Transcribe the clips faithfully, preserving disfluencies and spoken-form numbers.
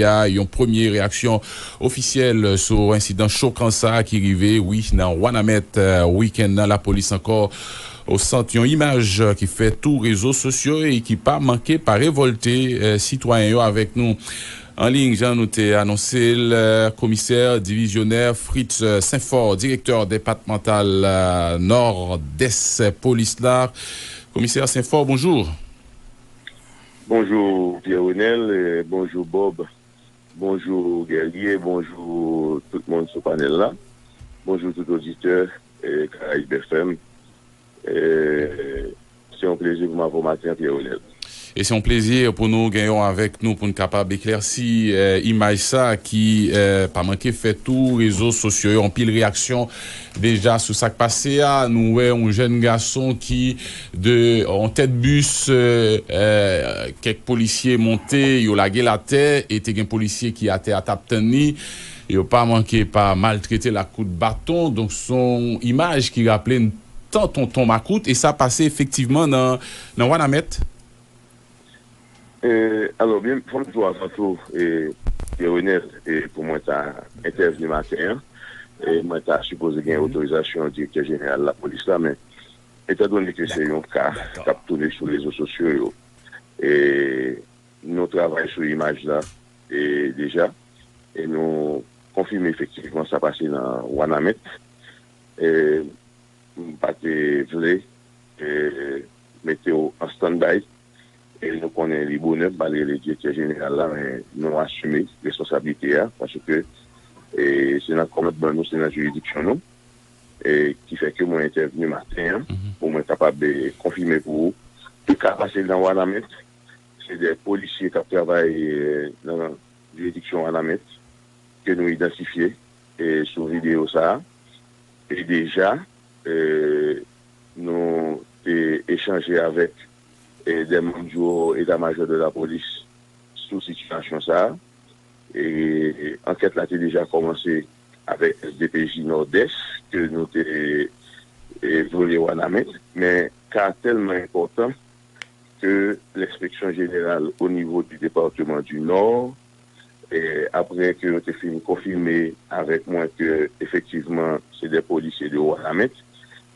a yon premye reyaksyon ofisyèl sou ensidan chokan sa a ki rive, wi, nan Wanament, eh, wikenn nan. Lapolis ankò o sant yon imaj ki fè tou rezo sosyo e ki pa manke pa revòlte, eh, sitwayen yo. Avèk nou an liy, jan nou te anonse l, eh, komisè divizyonè Fritz, eh, Saint-Fort, direktè depatmantal, eh, Nòdès polis la. Komisè Saint-Fort, bonjou. Bonjou, Pierre Renel, eh, bonjou, Bob. Bonjou, Guerrier. Bonjou, tout moun sou panèl la. Bonjou, tout oditè, eh, Caraïbes F M. Eh, se yon plezi pou m avè w maten an, Pierre Renel. E se yon plezi pou nou gen w avèk nou pou n kapab eklèsi, eh, imaj sa ki, eh, pa manke fè tou rezo sosyo yo anpil reyaksyon deja sou sa k pase a. Nou wè yon jèn gason ki de yon tèt bis, eh, eh, kèk polisye monte, yo lage l atè, e te gen polisye ki atè a t ap tann li. Yo pa manke pa maltrete l ak kout baton. Donk, se yon imaj ki raple n tan tonton makout, e sa pase efektivman nan, nan Wanament. Eh, alò, byen, fò m di w avan tou, eh, Pierre Renel, eh, pou mwen ta entèvni maten an, eh, mwen ta sipoze gen otorizasyon direktè jeneral lapolis la, men etandone ke se yon ka k ap tounen sou rezo sosyo yo, eh, nou travay sou imaj la, eh, deja, e nou konfime efektivman sa pase nan Wanament. Eh, m pa te vle, eh, mete w an stand-by. E nou konnen li bonè, m pa rele direktè jeneral la, men nou asime responsablite a, paske, eh, se nan kòmandman nou, se nan jiridiksyon nou, eh, ki fè ke mwen entèvni maten an, pou mwen kapab, eh, konfime pou ou. Tout ka pase nan Wanament, se de polisye k ap travay, eh, nan jiridiksyon Wanament, ke nou idantifye, eh, sou videyo sa a. E deja, eh, nou te echanje avèk, eh, de manm du Haut État-Major de la Police sou sitiyasyon sa a. E ankèt la te deja kòmanse avèk S D P J Nòdès ke nou te, eh, voye Wanament. Men ka a tèlman enpòtan ke lenspeksyon jeneral o nivo di depatman di Nò, eh, apre ke yo te fin konfime avèk mwen ke efektivman se de polisye de Wanament,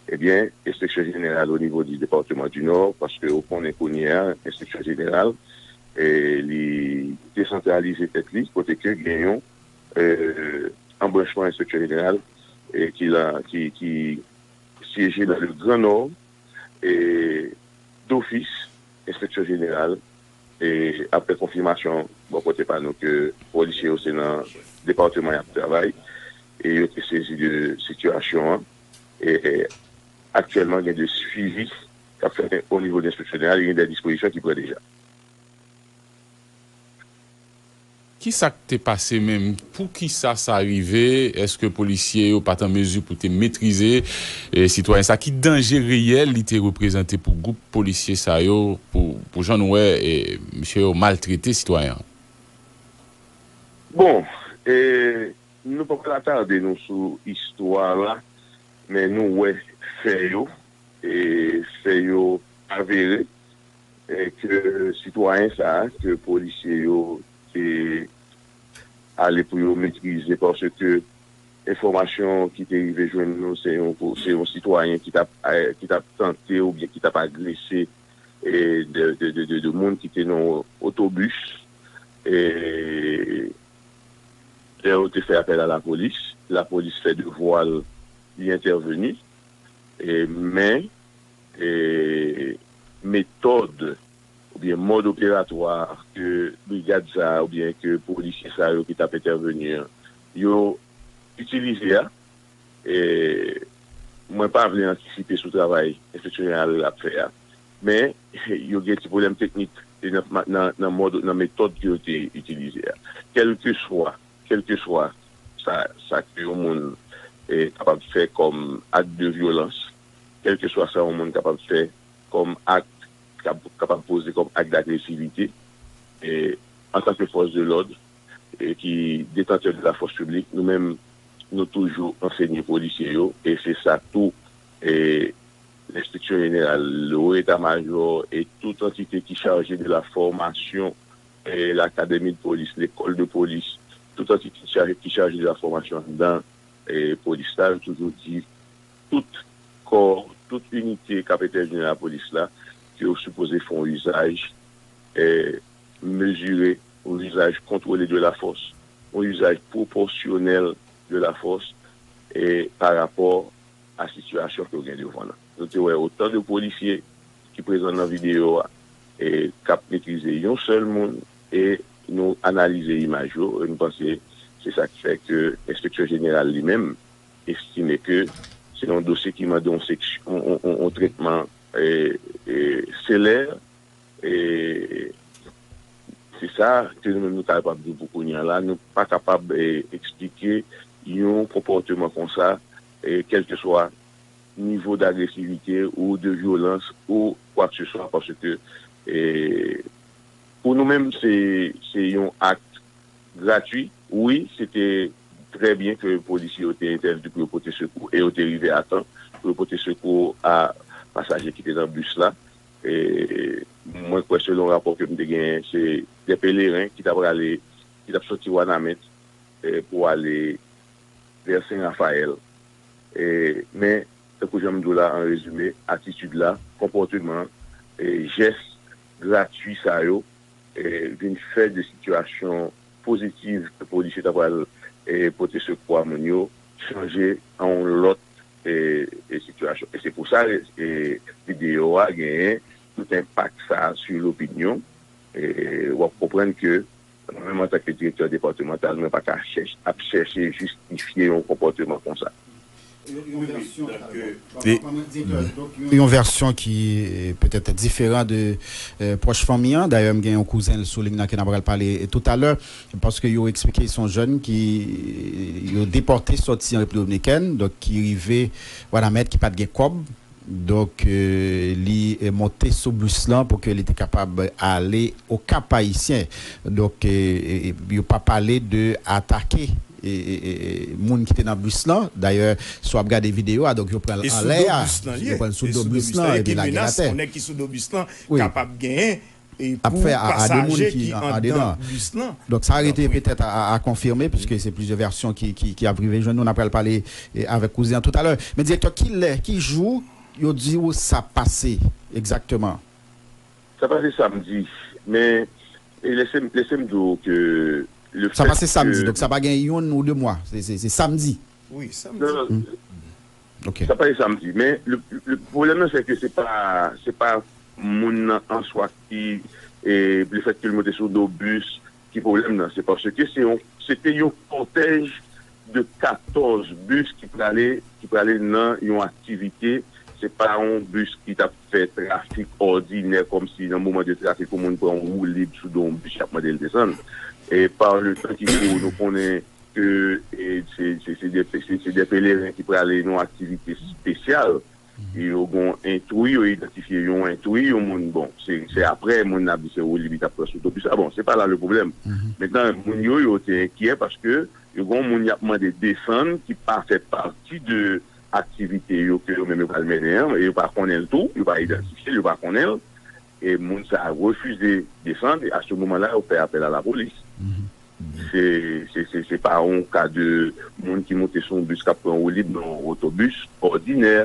ebyen, enspeksyon jeneral o nivo di depatman di Nò, paske ou konnen kounye a, enspeksyon jeneral, eh, li desantralize tèt li, kote ke gen yon, eh, anbranchman enspeksyon jeneral, eh, ki la, ki, ki syeje nan le Gran Nò, e dofis, enspeksyon jeneral, e apre konfimasyon bò kote pa nou ke polisye yo se nan depatman y ap travay, e yo te sezi de sitiyasyon an, e aktyèlman gen de swivi k ap fèt o nivo de enspeksyon jeneral, e gen de dispozisyon ki pran deja. Ki sa k te pase menm? Poukisa sa rive? Èske polisye yo pa t an mezi pou te metrize, e, sitwayen sa? Ki danje reyèl li te reprezante pou gwoup polisye sa yo, pou, pou jan nou wè, e, misye yo maltrete sitwayen an? Bon, e, nou pa pral atade nou sou istwa la, men nou wè fè yo, e, fè yo avere, e, ke sitwayen sa a, ke polisye yo te ale pou yo metrize, paske enfòmasyon ki te rive jwenn nou, se yon, se yon sitwayen ki t ap, e, ki t ap tante oubyen ki t ap agrese, e, de, de, de, de, de moun ki te nan otobis, e, lè yo te fè apèl a lapolis, lapolis fè devwa l, li entèveni, e, men, e, metòd oubyen mòd operatwa ke brigad sa a oubyen ke polisye sa yo ki t ap entèveni an, yo itilize a, e, mwen pa vle antisipe sou travay enspeksyon jeneral la ap fè a, men yo gen ti pwoblèm teknik nan, nan, nan mòd, nan metòd ke yo te itilize a. Kèlkeswa, kèlkeswa sa, sa ke yon moun, e, kapab fè kòm ak de vyolans, kèlkeswa sa yon moun kapab fè kòm ak, kap-, kapab poze kòm ak dagresivite, e, antanke fòs de lòd, e, ki detantè de la fòs piblik, nou menm, nou toujou ansenye polisye yo, e se sa tou, e, lenspeksyon jeneral, le Haut État-Major e tout antite ki chaje de la fòmasyon e, lakademi de polis, lekòl de polis, tout antite ki chaje, ki chaje de la fòmasyon anndan e, polis la, yo toujou di tout kò, tout inite k ap entèvni nan lapolis la, ke yo sipoze fè yon izaj e, mezire, yon izaj kontwole de la fòs, yon izaj pwopòsyonèl de la fòs e, pa rapò a sitiyasyon ke w gen devan nan. Nou te wè otan de polisye ki prezan nan videyo a e k ap metrize yon sèl moun e nou analize imaj yo e nou panse se sa k fè ke enspektè jeneral li menm estime ke se yon dosye ki mande yon seksyon, yon, yon, yon, yon tretman e, e, selè e se sa ke nou menm nou kapab di pou kounye a la, nou pa kapab e, eksplike yon konpòteman konsa e, kèlkeswa nivo d'agresivite ou de vyolans ou kwa ke se swa, paske e, pou nou menm se, se yon ak gratwi. Wi, se te trè byen ke polisye yo te entèvni pou yo pote sekou e yo te rive a tan pou yo pote sekou a pasaje ki te nan bis la. E, mwen kwè selon rapò ke m te genyen, se de peleren ki t ap prale, ki t ap soti Wanament e, pou ale vè Sen Rafayèl. E, men, tankou jan m di w la, an rezime, atitid la, konpòteman, e, jès gratwi sa yo e, vin fè de sitiyasyon pozitiv ke polisye ta pral e, pote sekou a moun yo chanje an yon lòt e, e, sitiyasyon. E se pou sa e, videyo a genyen tout enpak sa a sou lopinyon. E, w ap konprann ke mwen menm antanke direktè depatmantal, mwen pa ka chèch, ap chèche jistifye yon konpòteman konsa. Yon vèsyon ki petèt diferan de pwòch fanmi an. Dayè, m gen yon kouzen l sou liy nan ke n ap pral pale toutalè, paske yo eksplike se yon jèn ki yo depòte sòti an Repiblik Dominikèn, donk ki rive Wanament, ki pa t gen kòb. Donk, li monte sou bis lan pou ke li te kapab ale o Kap Ayisyen. Donk, yo pa pale de atake e, e, e, moun ki te nan bis lan. Dayè, si w ap gade videyo a, donk yo pran l anlè a, yo pran l sou do bis lan, epi lage l atè. Wi. Ap fè a, a de moun ki andedan. Donk, sa rete petèt a, a, a konfime, piske se plizyè vèsyon ki, ki, ki ap rive jwenn nou. N ap pral pale e, avèk kouzen an toutalè. Men, direktè, kilè, ki jou yo di w sa pase egzakteman? Sa pase samdi, men e lese m, lese m di w ke le Sa pase samdi, donk sa pa gen youn ou de mwa. Se, se, se samdi. Wi, samdi. Non, non, sa pase samdi, men le, le pwoblèm nan se ke se pa, se pa moun nan an swa ki e, lefètke l monte sou do bis ki pwoblèm nan. Se paske se yon, se te yon kòtèj de katòz bis ki prale, ki prale nan yon aktivite. Se pa yon bis ki t ap fè trafik òdinè, kòmsi nan moman de trafik pou moun pran yon woulib sou do yon bis y ap mande l desann. E pa le tan ki kouri, nou konnen ke e, se, se, se de, se, se de peleren ki prale nan yon aktivite espesyal. Yo gen yon entwi, yo idantifye yon entwi, yon moun, bon, se, se apre moun nan ap di se woulib li t ap pran sou otobis la. Bon, se pa la le pwoblèm. Mentnan, moun yo, yo te enkyè paske yo gen yon moun y ap mande desann ki pa fè pati de aktivite yo ke yo menm yo pral mennen an, e yo pa konnen l tou, yo pa idantifye l, yo pa konnen l. E moun sa a refize desann, e a se moman la, yo fè apèl a lapolis. Se, se, se, se pa yon ka de moun ki monte sou yon bis k ap pran woulib nan yon otobis òdinè.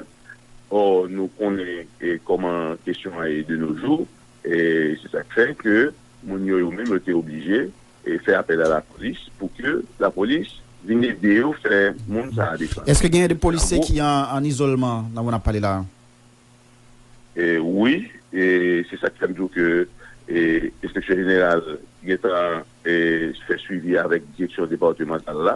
Ò, nou konnen e, kòman kesyon an ye de nos jours, e se sa k fè ke moun yo, yo menm, yo te oblije e fè apèl a lapolis pou ke lapolis vin ede yo fè moun sa a desann. Èske genyen de polisye ki an, an izolman nan moman n ap pale la a? E, wi, e, se sa k fè m di w ke e, enspeksyon jeneral gentan e, fè swivi avèk direksyon depatmantal la,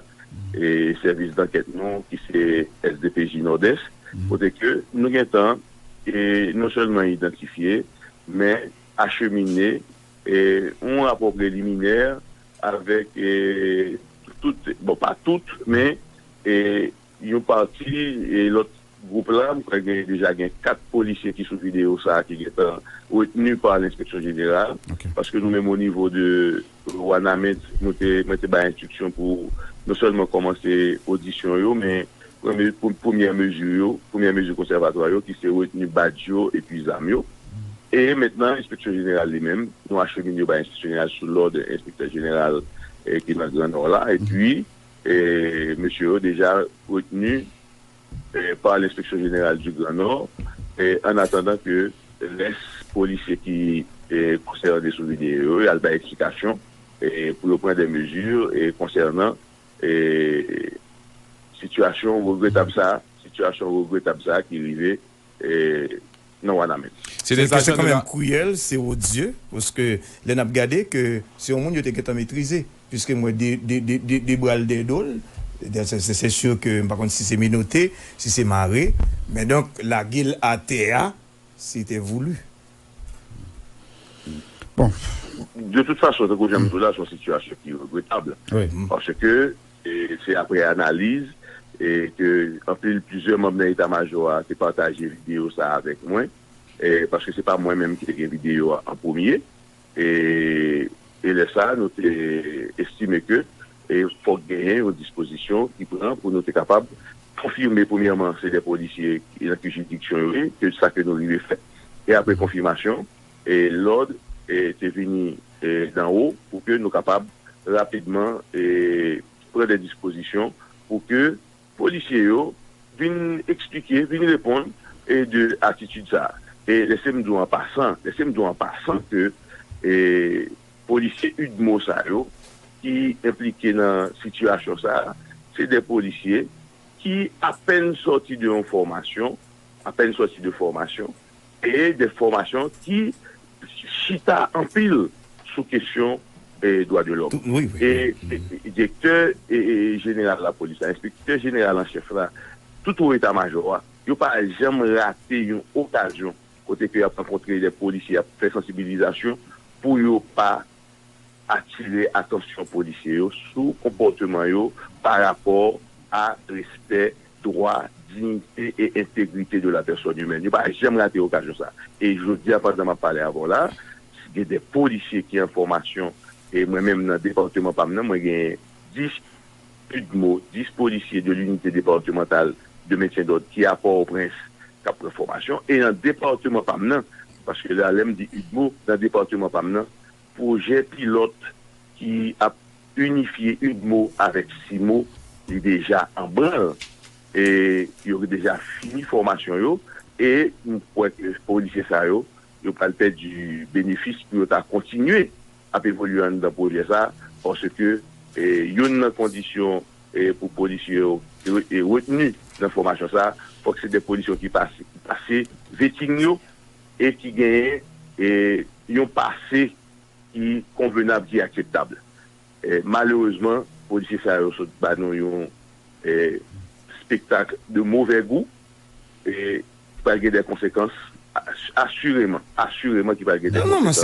e, sèvis dankèt nou ki se S D P J Nòdès, kote ke nou gentan e, non sèlman idantifye, men achemine e, yon rapò preliminè avèk e, tout, bon, pa tout, men e, yon pati e, lòt gwoup la, m kwè gen deja gen kat polisye ki sou videyo sa a ki gentan retni pa lenspeksyon jeneral, paske nou menm o nivo de Wanament, nou te, mwen te bay enstriksyon pou non sèlman kòmanse odisyon yo, men premye, pou, premyè mezi yo, premyè mezi konsèvatwa yo, ki se retni badj yo epi zam yo. E mentnan, enspeksyon jeneral li menm, nou achemine yo bay enspeksyon jeneral sou lòd enspektè jeneral, e, ki nan Gran Nò la. Epi, e, mesye yo deja retni, e, pa lenspeksyon jeneral di Gran Nò, e, an atandan ke lès polisye ki, e, konsène sou videyo yo al bay eksplikasyon, e, pou yo pran de mezi, e, konsènan, e, sitiyasyon regretab sa, sitiyasyon regretab sa ki rive, e, nan Wanament. Se de, se kanmenm kriyèl, se odye, paske lè n ap gade ke se yon moun yo te gentan metrize, piske m wè de, de, de, de, de bra l dèyè do l, se, se, se si ke m pa konn si se menote, si se mare, men donk, lage l atè a, se te voulu. Bon. De tout fason, tankou jan m di w la, se yon sitiyasyon ki regretab. Paske, e, se apre analiz, e, ke anpil, plizyè manm nan eta majò a te pataje videyo sa a avèk mwen, e, paske se pa mwen menm ki te gen videyo a an premye. E, e lè sa a, nou te estime ke, e, fòk genyen yon dispozisyon ki pran pou nou te kapab konfime, premyèman, se de polisye ki nan ki jiridiksyon yo ye, ke sa ke nou rive fè. E apre konfimasyon, e lòd, e, te vini, e, danwo pou ke nou kapab rapidman, e, pran de dispozisyon pou ke polisye yo vin eksplike, vin reponn, e, de atitid sa a. E lese m di w an pasan, lese m di w an pasan ke, e, polisye UDMO sa yo ki enplike nan sitiyasyon sa a, se de polisye ki apèn sòti de yon fòmasyon, apèn sòti de fòmasyon, e de fòmasyon ki chita anpil sou kesyon, e, dwa de lòm. Tou-, wi, wi, e, wi. E, e, direktè, e, e, jeneral lapolis la, enspektè jeneral an chèf la, tout wo eta majò a, yo pa janm rate yon okazyon kote ke y ap rankontre de polisye, y ap fè sansibilizasyon pou yo pa atire atansyon polisye yo sou konpòteman yo pa rapò a respè dwa, diyite e entegrite de la pèsòn imèn. Yo pa janm rate okazyon sa. E jodi a, pandan m ap pale avè w la, gen de polisye ki an fòmasyon, e mwen menm nan depatman pa m nan, mwen gen dis UDMO, dis polisye de l'unité départementale de maintien d'ordre ki a Pòtoprens k ap pran fòmasyon. E nan depatman pa m nan, paske la, lè m di UDMO, nan depatman pa m nan, pwojè pilòt ki ap inifye UDMO avèk CIMO, li deja an branl. E yo deja fini fòmasyon yo. E m kwè ke polisye sa yo, yo pral pèdi benefis pou yo ta kontinye ap evolye anndan pwojè sa, paske, e, youn nan kondisyon, e, pou polisye yo, e, e, retni nan fòmasyon sa, fòk se de polisye ki pase, ki pase vetting yo e ki genyen, e, yon pase ki konvenab, ki akseptab. E, malerezman, polisye sa yo sot ba nou yon, e, spektak de movè gou, e, ki pral gen de konsekans, as-, asireman, asireman ki pral gen de konsekans,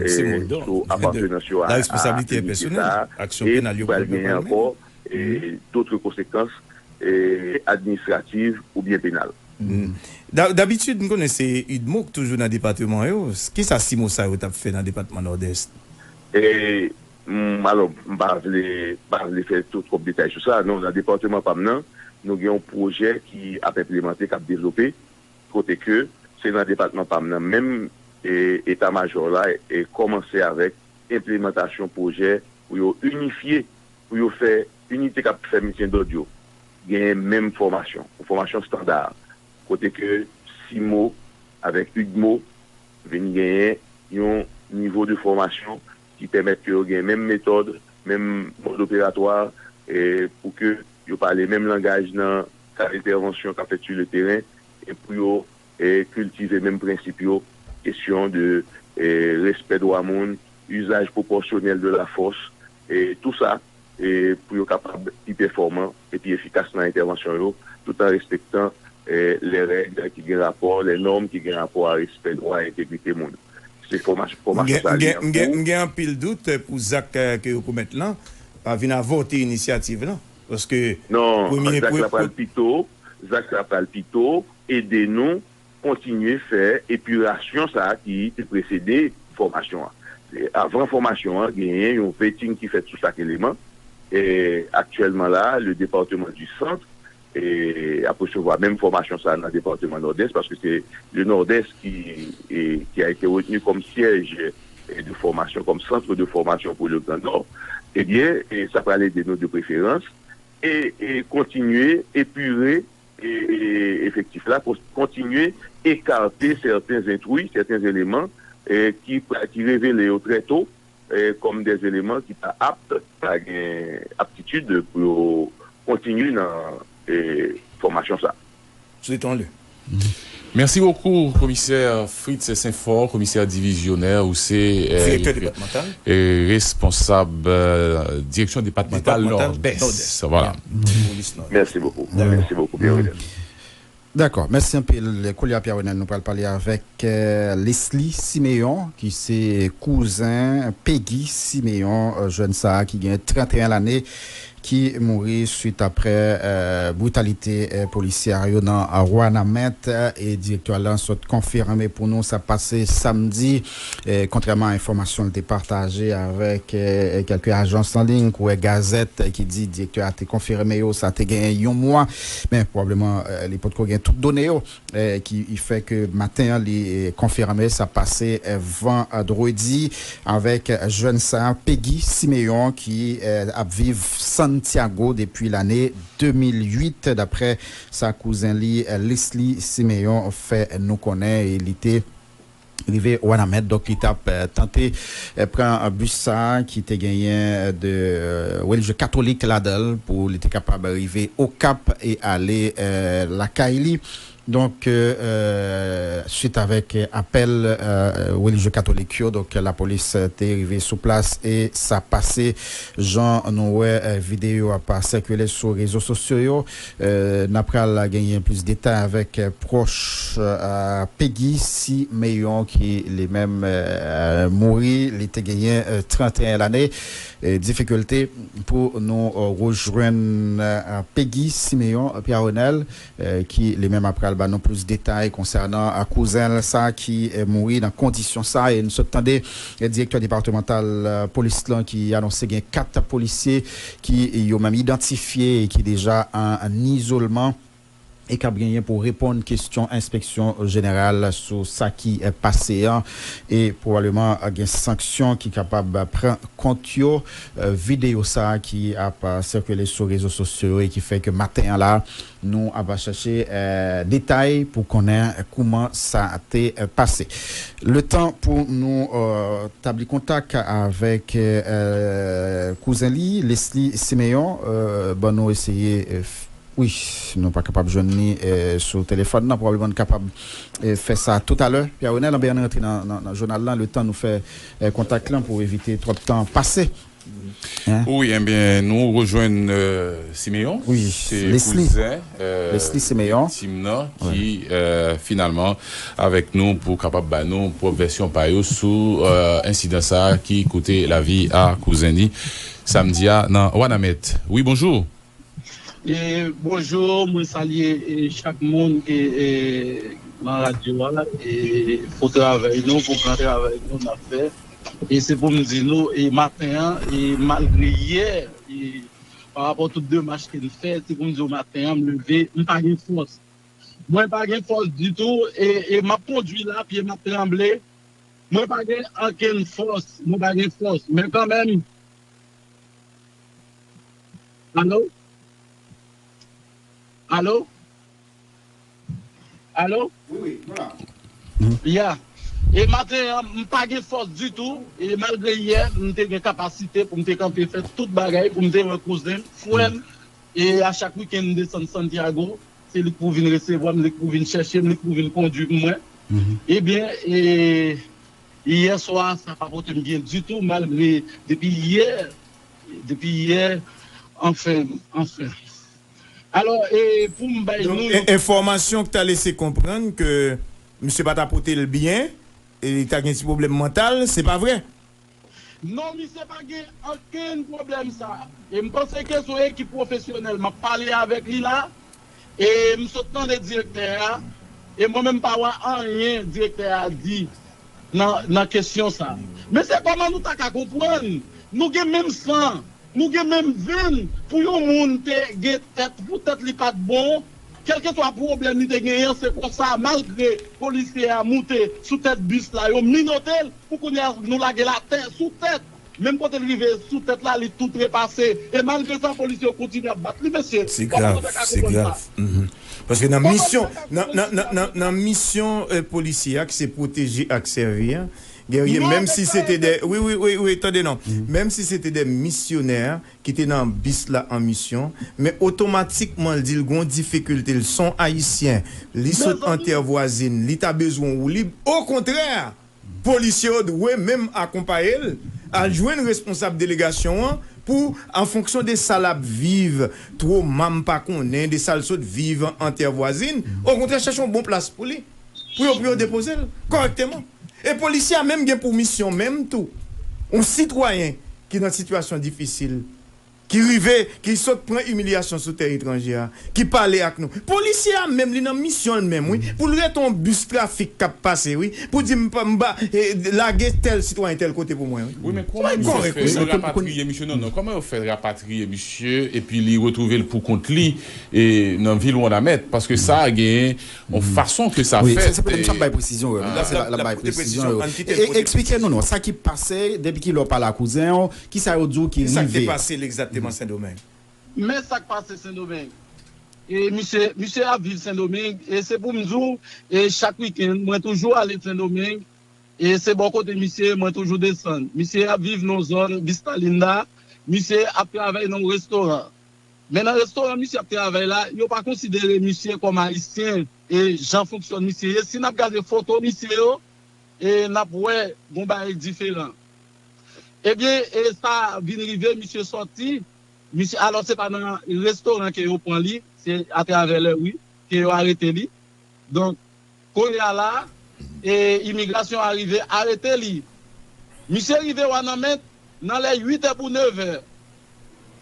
e, sou apartenans yo a, a aktivite sa a, e ki pral genyen ankò, e, dòt konsekans, e, administrativ oubyen penal. Da-, dabitid, m konnen se UDMO k toujou nan depatman yo. Kisa CIMO sa yo t ap fè nan depatman Nòdès? E, m, alò, m pa vle, pa vle fè twòp detay sou sa. Non, nan depatman pa m nan, nou gen yon pwojè ki ap enplimante, k ap devlope, kote ke se nan depatman pa m nan menm, e, eta majò la, e, kòmanse avèk enplimantasyon pwojè pou yo inifye, pou yo fè inite k ap fè mentyen dòd yo genyen menm fòmasyon, yon fòmasyon estanda, kote ke CIMO avèk UDMO vin genyen yon nivo de fòmasyon ki pèmèt ke yo gen menm metòd, menm mòd operatwa, e pou ke yo pale menm langaj nan kad entèvansyon k ap fèt sou le teren, e pou yo, e, kiltive menm prensip yo, kesyon de, e, respè dwa moun, izaj pwopòsyonèl de la fòs, e tou sa, e pou yo kapab pi pèfòman e pi efikas nan entèvansyon yo, tout an respektan, e, lè règ ki gen rapò, lè nòm ki gen rapò a respè dwa e entegrite moun. Se fòmasyon, fòmasyon sa li an kou. M gen, m gen anpil dout, eh, pou zak, eh, ke yo komèt lan pa vin avòti inisyativ lan. Paske non, premye zak la pral pito, zak la pral pito ede nou kontinye fè epirasyon sa a ki te presede fòmasyon an. E avan fòmasyon an, genyen yon vetting ki fèt sou chak eleman. E aktyèlman la, le département du Centre, e, ap resevwa menm fòmasyon sa a nan depatman Nòdès, paske se le Nòdès ki, e, qui a été retenu comme siège, e, de formation, comme centre de formation pour le Grand Nord, ebyen, e, sa pral ede nou de preferans, e, e kontinye epire, e, e, efektif la, kon- kontinye ekate sèten entwi, sèten eleman, e, ki, ki revele yo trè to, e, kòm de eleman ki pa apt, ki pa gen aptitid pou yo kontinye nan, e, fòmasyon sa. Souhaitons-le. Merci beaucoup, commissaire Fritz Saint-Fort, commissaire divisionnaire, ou c'est euh, Direktè depatmantal. euh, responsable euh, direction départementale Départementale Nord-Est. Nord-Est. Voilà. Polis Nòdès. Merci beaucoup. Merci beaucoup, Pierre. Dakò, mèsi anpil. Koulye a Pierre Renel, nou pral pale avèk euh, Leslie Siméon, ki se kouzen Peggy Siméon, euh, jèn sa a ki gen trannteyen lane, ki mouri swit aprè euh, britalite euh, polisyè yo nan Wanament. E direktè la sot konfime pou nou sa pase samdi, euh, kontrèman a enfòmasyon l te pataje avèk euh, kèlke ajans an liy, kou wè gazèt, euh, ki di direktè a te konfime yo, sa te gen yon mwa, men pwobableman euh, li potko gen tout done yo, eh, ki fè ke maten an li eh, konfime sa pase eh, vandredi avèk eh, jèn sa Peggy Siméon ki eh, ap viv Santiago depi lane de mil uit, daprè sa kouzen li eh, Leslie Siméon fè nou konnen, e li te rive Wanament, donk li t ap eh, tante eh, pran bis sa a ki te genyen de eh, relijye katolik ladan l pou li te kapab rive Okap e ale eh, lakay li. Donk, eh, swit avèk eh, apèl eh, relijye katolik yo, donk lapolis eh, te rive sou plas e sa pase jan nou wè eh, videyo ap sikile sou rezo sosyo yo. Eh, n ap pral genyen plis detay avèk eh, pwòch eh, Peggy Siméon ki li menm eh, mouri, li te genyen eh, trannteyen lane. Eh, difikilte pou nou eh, rejwenn eh, Peggy Siméon, Pierre Renel, eh, ki li menm ap pral ba nou plis detay konsènan eh, kouzen l sa ki eh, mouri nan kondisyon sa. E nou sot tande eh, direktè depatmantal eh, polis lan ki anonse gen kat polisye ki yo menm idantifye e ki deja an, an izolman e k ap genyen pou reponn kesyon enspeksyon jeneral sou sa ki eh, pase an. E pwobableman eh, gen sanksyon ki kapab eh, pran kont yo. Eh, videyo sa a ki ap eh, sikile sou rezo sosyo yo e ki fè ke maten an la nou ap chèche eh, detay pou konnen eh, kouman sa te eh, pase. Letan pou nou eh, tabli kontak avèk eh, kouzen li, Leslie Siméon, eh, ban nou eseye eh, wi, nou pa kapab jwenn li eh, sou telefòn nan, pwobableman n kapab eh, fè sa toutalè. Pierre Renel, anben ann rantre nan, nan, nan jounal lan, letan nou fè eh, kontak lan pou evite twòp tan pase. Wi, enben nou rejwenn eh, Simeon. Wi, Se Leslie. Kouzen eh, Leslie Simeon. Viktim nan ki eh, finalman avèk nou pou kapab ba nou pwòp vèsyon pa yo sou eh, ensidan sa a ki koute lavi a kouzen li samdi a nan Wanament. Wi, bonjou. E, bonjou, mwen salye e, chak moun ki e, nan radyo a e, pou travay nou, pou gran travay nou n ap fè. E se pou m di nou, e maten an, e malgre yè, e pa rapò tout demach ke n fè, se pou m di w maten an, m leve, m pa gen fòs. Mwen pa gen fòs ditou, e, e m ap kondwi la, pye m ap tranble. Mwen pa gen ankenn fòs, mwen pa gen fòs. Men kanmenm, Alo? Alo? Alo? Wi, wi, nou la. Ya. E maten an, m pa gen fòs ditou. E malgre yè, m te gen kapasite pou m te kanpe fè tout bagay, pou m te wè kouzen m, frè m. E a chak wikenn, m desann Santiago. Se li k pou vin resevwa m, li k pou vin chèche m, li k pou vin kondwi mwen. Ebyen, e, yè swa, sa pa pote m byen ditou, malgre depi yè, depi yè, anfen, anfen. Alò, e, pou m bay nou yon Enfòmasyon ki ta lese konprann ke misye pa ta pote l byen, e li ta gen ti pwoblèm mantal, se pa vre? Non, misye pa gen okenn pwoblèm sa. E m panse ke se yon ekip pwofesyonèl m ap pale avèk li la. E m sot tande direktè a. E mwen menm m pa wè anyen direktè a di nan, nan kesyon sa. Men se kòman nou ta ka konprann? Nou gen menm san. Nou gen menm venn pou yon moun te gen tèt, pou tèt li pa t bon, kèlkeswa pwoblèm li te genyen, se konsa, malgre polisye a moute sou tèt bis la, yo minote l, pou kounye a nou lage l atè sou tèt. Menm kote l rive sou tèt la, li tou trepase. E malgre sa, polisye yo kontinye ap bat li, mesye. Se grav, se grav. Paske nan misyon, nan, nan, nan, nan, nan misyon eh, polisye a, ki se pwoteje ak sèvi a, Guerrier, menm si se te de, wi, wi, wi, wi, tande non. Menm si se te de misyonè ki te nan bis la an misyon, men otomatikman l di l gon difikilte, l son ayisyen, li sot an tè vwazin, li ta bezwen woulib. Okontrè, polisye yo dwe menm akonpaye l al jwenn responsab delegasyon an pou, an fonksyon de sa l ap viv, twoma m pa konnen, de sa l sot viv an tè vwazin, okontrè, chèche yon bon plas pou li, pou yo, pou yo depoze l kòrèkteman. E polisye a menm gen pou misyon menm tou. Yon sitwayen ki nan sitiyasyon difisil, ki rive, ki sot pran imilyasyon sou tè etranje a, ki pale ak nou. Polisye a menm, li nan misyon l menm, wi, pou l rete yon bis trafik k ap pase, wi, pou di m pa, m ba, eh, lage tèl sitwayen tèl kote pou mwen, wi. Wi, men kòman misye fè yo rapatriye misye? Non, non, kòman yo fè rapatriye misye epi li retwouve l pou kont li e nan vil Wanament? Paske sa a gen yon fason ke sa fèt. Wi, se, se pou m bay presizyon yo. L ap bay presizyon yo. E, e, eksplike nou non, sa ki pase, depi ki lè w pale ak kouzen w, kisa yo di w ki rive? Kisa k te pase l egzakteman Sendomeng? Men sa k pase Sendomeng. E misye, misye ap viv Sendomeng, e se pou m di w, e chak wikenn, mwen toujou ale Sendomeng, e se bò kote misye, mwen toujou desann. Misye ap viv nan zòn Vista Linda, misye ap travay nan yon restoran. Men nan restoran misye ap travay la, yo pa konsidere misye kòm ayisyen, e jan fonksyon misye ye. Si n ap gade foto misye yo, e n ap wè gon bagay diferan. Ebyen, e sa vin rive, misye sòti, misye, alò se pa nan restoran ke yo pran li, se atravè lè ri ke yo arete li. Donk, kounye a la, e imigrasyon a rive arete li. Misye rive Wanament nan lè uit è pou nevè.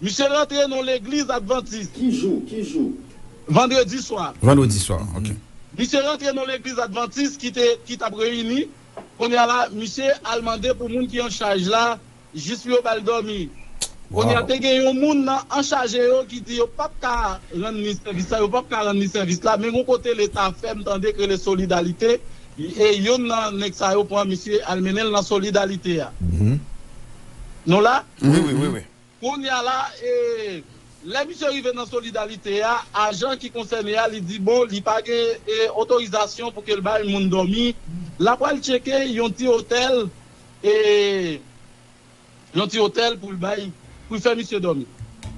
Misye rantre nan legliz advantis. Ki jou? Ki jou? Vandredi swa. Vandredi swa, ok. Misye rantre nan legliz advantis ki te, ki t ap reyini. Kounye a la, misye al mande pou moun ki an chaj la, jis pou yo ba l dòmi. Kounye a, te gen yon moun nan an chaje yo ki di yo p ap ka rann li sèvis la, yo p ap ka rann li sèvis la, men gon kote Leta fè m tande k rele Solidalite, e yonn nan nèg sa yo pran misye al mennen l nan Solidalite a. Nou la? Wi, wi, wi, wi. Kounye a la, e, lè misye rive nan Solidalite a, ajan ki konsène a, li di, bon, li pa gen, e, otorizasyon pou ke l bay moun dòmi. L ap pral tcheke yon ti otèl, e, yon ti otèl pou l bay, pou l fè misye dòmi.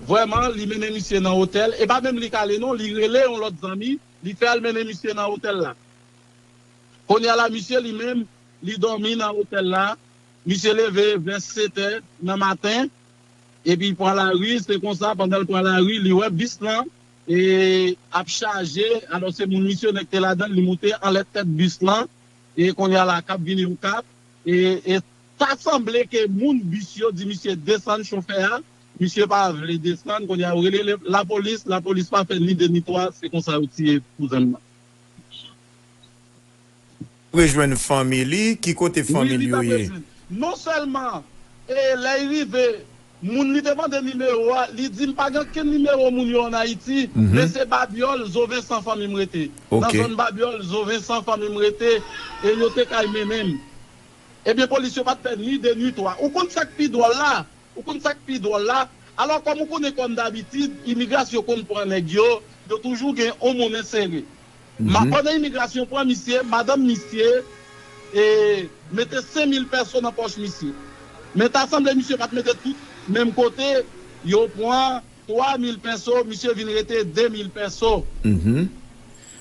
Vrèman, li mennen misye nan otèl. E pa menm li k ale non, li rele yon lòt zanmi, li fè al mennen misye nan otèl la. Kounye a la, misye li menm, li dòmi nan otèl la. Misye leve vè sèt è nan maten, epi pran lari, se konsa, pandan l pran lari, li wè bis lan, e, ap chaje, alò se moun misyonè ki te ladan l, li moute anlè tèt bis lan, e kounye a la, k ap vini Okap, e, e ta sanble ke moun bis yo di misye desann chofè a, misye pa vle desann, kounye a yo rele le-, lapolis, lapolis pa fè ni de ni twa, se konsa yo tiye kouzen m nan. Rejwenn fanmi li, ki kote fanmi l yo ye? Non sèlman, e, lè l rive, moun li te mande nimewo a, li di m pa gen okenn nimewo moun yo ann Ayiti, men se Babyòl, Zo Vensan fanmi m rete. Nan zòn Babyòl, Zo Vensan fanmi m rete, e yo te kay mennen m. Ebyen, polis yo pa t fè ni de ni twa. Ou konn sa k pi dwòl la? Ou konn sa k pi dwòl la? Alò, kòm ou konnen, kòm dabitid, imigrasyon konn pran nèg yo, yo toujou gen on monnen sere. Ma, pandan imigrasyon pran misye, madanm misye, e, mete senk mil pèso nan pòch misye. Men ta sanble misye pa t mete tout menm kote, yo pran twa mil pèso, misye vin rete de mil pèso.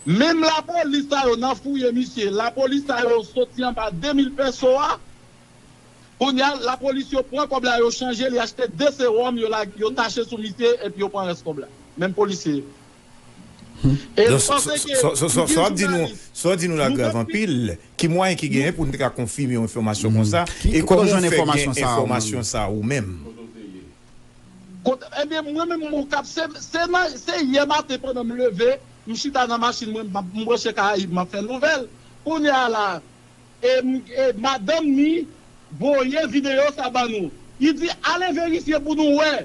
Menm lapolis sa yo nan fouye misye, lapolis sa yo soti anba de mil pèso a, kounye a, lapolis yo pran kòb la, yo chanje, li achte de sewòm, yo la, yo tache sou misye, epi yo pran rès kòb la. Menm polisye yo. E m panse ke, sa w ap di nou, sa w ap di nou la grav anpil. Ki mwayen ki genyen pou nou te ka konfime yon enfòmasyon konsa? E kòman w fè gen enfòmasyon sa a ou menm? Kot, ebyen, mwen menm, Okap, se, se nan, se yè maten pandan m leve, m chita nan machin mwen, m ap, m branche Karayib, m ap fè nouvèl. Kounye a la, e, m, e, madanm ni voye videyo sa ban nou. Li di, ale verifye pou nou wè.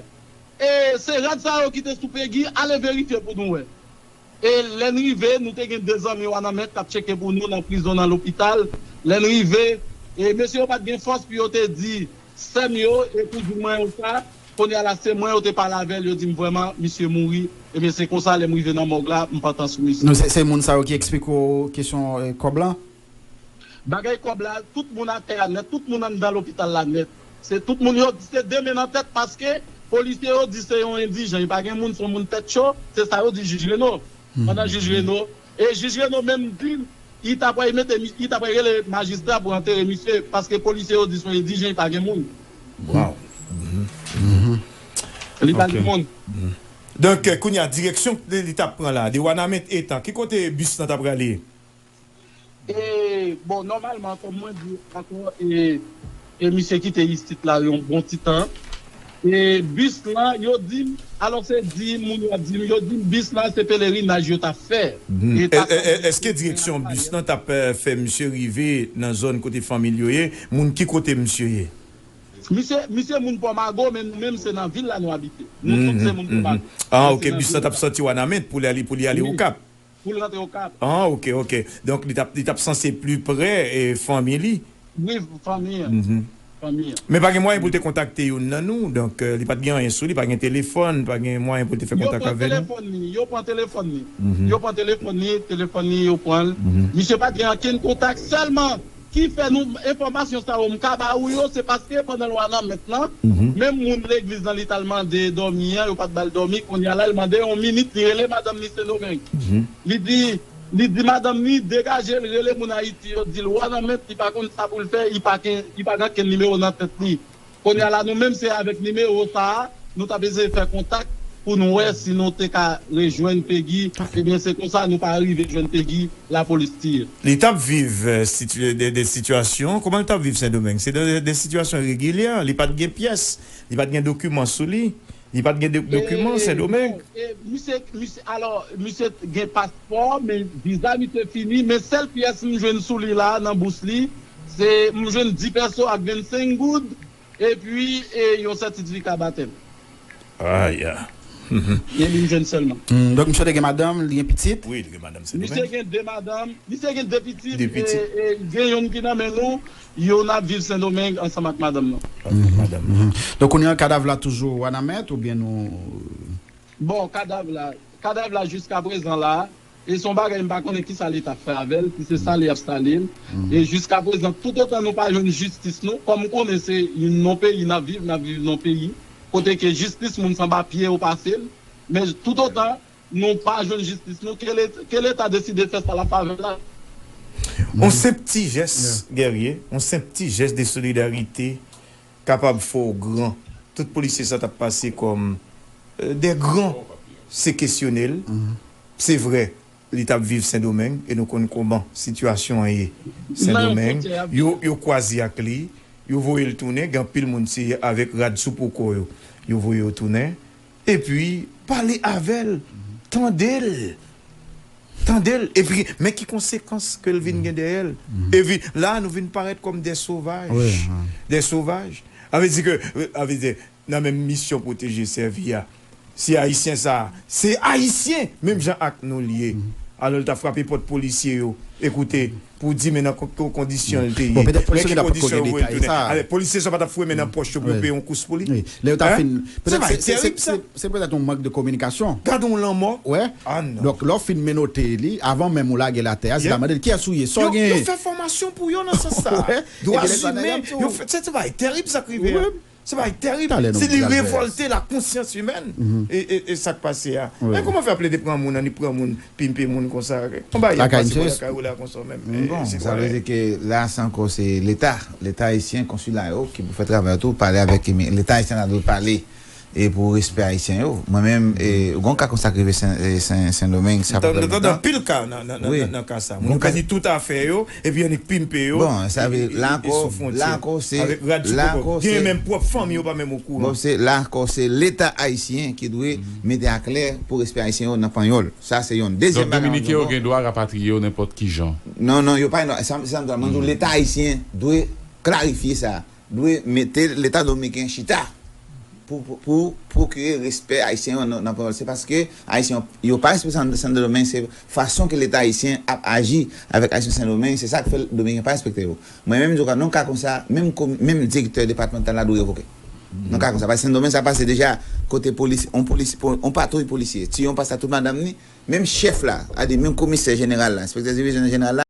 E se rad sa yo ki te sou Pegi, ale verifye pou nou wè. E lè n rive, nou te gen de zanmi Wanament k ap tcheke pou nou nan prizon, nan lopital. Lè n rive, e mesye yo pa t gen fòs pou yo te di sè m yo e kouzin mwen yo sa. Kounye a la, se mwen yo te pale avè l, yo di m vrèman, misye mouri. Ebyen, se konsa, lè m rive nan mòg la, m pantan sou misye. Non, se, se moun sa yo ki eksplike w kesyon, eh, kòb la? Bagay kòb la, tout moun atè a nèt, tout moun anndan lopital la nèt. Se tout moun yo, se de men nan tèt paske polisye yo di se yon endijan, li pa gen moun, se yon moun tèt cho, se sa yo di jij Reno. Pandan jij Reno, e jij Reno menm di, li ta pral mete, li ta pral rele majistra pou antere misye, paske polisye yo di se yon endijan, li pa gen moun. Wow. Li pa gen moun. Donk, eh, kounye a, direksyon li t ap pran la, de Wanament etan, ki kote bis lan t ap prale? E, bon, nòmalman, kòm mwen di ankò, e, e misye kite isit la yon bon ti tan. E bis lan, yo di m, alò se di moun yo ap di m, yo di m bis lan se pelerinaj yo t ap fè. E, e, èske direksyon bis lan t ap, eh, fè misye rive nan zòn kote fanmi l yo ye? Moun ki kote misye ye? Misye, misye moun Pòmago, men nou menm se nan vil la nou abite. Nou tout se moun Pòmago. Ah, ok, bis lan t ap sòti Wanament pou li ale, pou li ale Okap. Pou l rantre Okap. Ah, ok, ok. Donk, li t ap, li t ap sanse pli pre, eh, fanmi li. Wi, fanmi an. Fanmi an. Men pa gen mwayen pou l te kontakte youn nan nou. Donk, eh, li pa t gen anyen sou li, pa gen telefòn, pa gen mwayen pou l te fè kontak avè nou. Yo pran telefòn li, yo pran telefòn li. Yo pran telefòn li, telefòn li, yo pran l. Misye pa t gen ankenn kontak, sèlman ki fè nou enfòmasyon sa yo m ka ba ou yo, se paske pandan l Wanament lan, menm moun legliz lan li t al mande dòmi an, yo pa t ba l dòmi, kounye a la, l mande yon minit, li rele madanm li Sendomeng. Li di, li di madanm li degaje l, rele moun Ayiti yo, di l Wanament, li pa konn sa pou l fè, li pa gen, li pa gen kenn nimewo nan tèt li. Kounye a la, nou menm, se avèk nimewo sa a, nou t ap eseye fè kontak pou nou wè si nou te ka rejwenn Pegi. Ebyen, se konsa nou pa rive jwenn Pegi, lapolis tiye. Li t ap viv, eh, situ-, de, de sitiyasyon, kòman li t ap viv Sendomeng? Se de, de sitiyasyon iregilyè, li pa t gen pyès, li pa t gen dokiman sou li, li pa t gen de, dokiman Sendomeng. Bon, e, misye, misye, alò, misye t gen paspò, men viza misye fini, men sèl pyès m jwenn sou li la, nan bous li, se m jwenn dis pèso ak vennsenk goud, epi, e, yon sètifika batèm. Aya. E li m jwenn sèlman. Hmm, donk, misye te gen madanm, li gen pitit? Wi, li gen madanm, se Misye gen de madanm, misye gen de pitit, e, e, gen youn ki nan men nou, youn ap viv Sendomeng ansanm ak madanm nan. Ansanm ak madanm nan. Donk, kounye a, kadav la toujou Wanament oubyen nou Bon, kadav la, kadav la jiska prezan la, e se yon bagay m pa konnen kisa Leta fè avè l, si se sale y ap sale l. E jiska prezan, toutotan nou pa jwenn jistis nou, kòm m konnen se yon non peyi n ap viv, n ap viv non peyi, kote ke jistis moun san papye yo pase l, men toutotan nou pa jwenn jistis nou, ke Le-, ke Leta deside fè sa l ap fè avè l la. On senp ti jès, Guerrier, on senp ti jès de solidarite kapab fè w gran. Tout polisye sa t ap pase kòm, euh, de gran sekesyonèl. Se vre, li t ap viv Sendomeng, e nou konn kòman sitiyasyon an ye Sendomeng. Yo, yo kwaze ak li, yo voye l tounen, gen anpil moun se avèk rad sou po kò yo, yo voye yo tounen. Epi, pale avè l, tande l. Tande l. Epi, men ki konsekans ke l vin gen dèyè l. Epi, la, nou vin parèt kòm de sovaj. De sovaj. Sa vle di ke, sa vle di, nan menm misyon pwoteje, sèvi a, si Ayisyen sa, se Ayisyen, menm jan ak nou l ye. Alò, l ta frape pòt polisye yo. Ekoute, pou di men nan ko-, ko-, kondisyon l te ye. Bon, petèt polisye yo ta poko gen detay sa. Alè, polisye sa pa t ap foure men nan pòch yo pou yo peye yon kous pou li. Wi. Lè yo ta fin, petèt se, se, se, se, se petèt yon mank de kominikasyon. Gade yon lanmò. Wè. Ah non. Donk, lè w fin menote li, avan menm ou lage l atè a, se la mande l, "Kiyès ou ye? Sa w genyen?" Yo fè fòmasyon pou yo nan sans sa. Wè. Dwa imen, yo fè, se, se bagay terib sa k rive a. Se bagay terib. Si li revòlte la konsyans imèn, e, e, e sa k pase a. Men kòman fè ap plede pran moun, annik pran moun, pimpe moun konsa? Yon bagay ap pase bò lakay ou la konsa menm. Bon, sa vle di ke la, se ankò se Leta, Leta ayisyen, konsila yo, ki pou fè travay yo tou, pale avèk imi-, Leta ayisyen la dwe pale, e pou respè ayisyen yo. Mwen menm, e, gon ka konsa k rive Sen, e, Sen, Sendomeng, sa pa premye tan. Anpil ka nan, nan, nan, nan, nan ka sa. Moun yo pèdi tout afè yo, epi annik pimpe yo, bon, sa vle, la ankò, la ankò, se, avèk rad sou la poko. Ankò, gen se, menm pwòp fanmi yo pa menm okouran. Bon, se, la ankò, se Leta ayisyen ki dwe mete aklè pou respè ayisyen yo nan panyòl. Sa, se yonn. Dezyèm bagay, Dominiken yo gen dwa rapatriye yo nenpòt ki jan. Non, non, yo pa gen dwa. Sa, sa, sa, mwen di w, Leta ayisyen dwe klarifye sa. Dwe mete Leta dominiken chita. pou, pou, pou pwokire respè ayisyen yo nan, nan pawòl. Se paske ayisyen yo pa respekte Sen Domeng, se fason ke Leta ayisyen ap aji avèk ayisyen Sen Domeng, se sa k fè Domiken pa respekte yo. Mwen menm, m di w, nan ka konsa, menm, menm direktè depatmantal la dwe revoke. Nan ka konsa, paske Sen Domeng sa pase deja kote polis, on polis, on patwouy polisye tiye on pastè ak tout madanm ni, menm chèf la, a di menm komisè jeneral la, enspektè divizyon jeneral la,